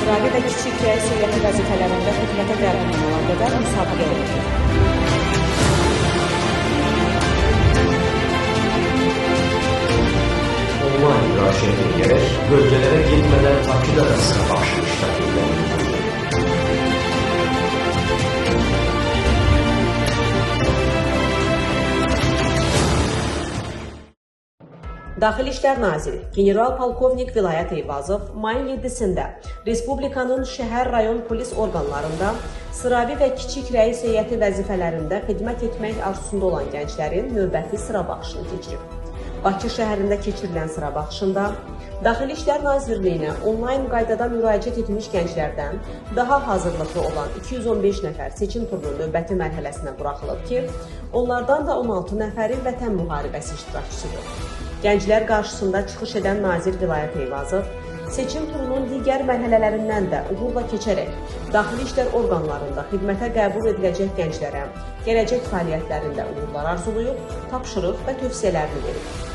Sıravi və kiçik rəis heyəti vəzifələrində xidmətə qəbul olunana qədər müsabiqə edilir. Online müraciət edərək bölgələrə getmədən Bakıda da sıra baxışında iştirak etmək mümkündür. Daxili İşlər Naziri general-polkovnik Vilayət Eyvazov mayın 7-sində Respublikanın şəhər, rayon polis orqanlarında sıravi və kiçik rəis heyəti vəzifələrində xidmət etmək arzusunda olan gənclərin növbəti sıra baxışını keçirib. Bakı şəhərində keçirilən sıra baxışında Daxili İşlər Nazirliyinə onlayn qaydada müraciət etmiş gənclərdən daha hazırlıqlı olan 215 nəfər seçim turunun növbəti mərhələsinə buraxılıb ki, onlardan da 16 nəfəri Vətən müharibəsi iştirakçısıdır. Gənclər qarşısında çıxış edən Nazir Vilayət Eyvazov seçim turunun digər mərhələlərindən də uğurla keçərək daxili işlər orqanlarında xidmətə qəbul ediləcək gənclərə gələcək fəaliyyətlərində uğurlar arzulayıb, tapşırıq və tövsiyələrini verib.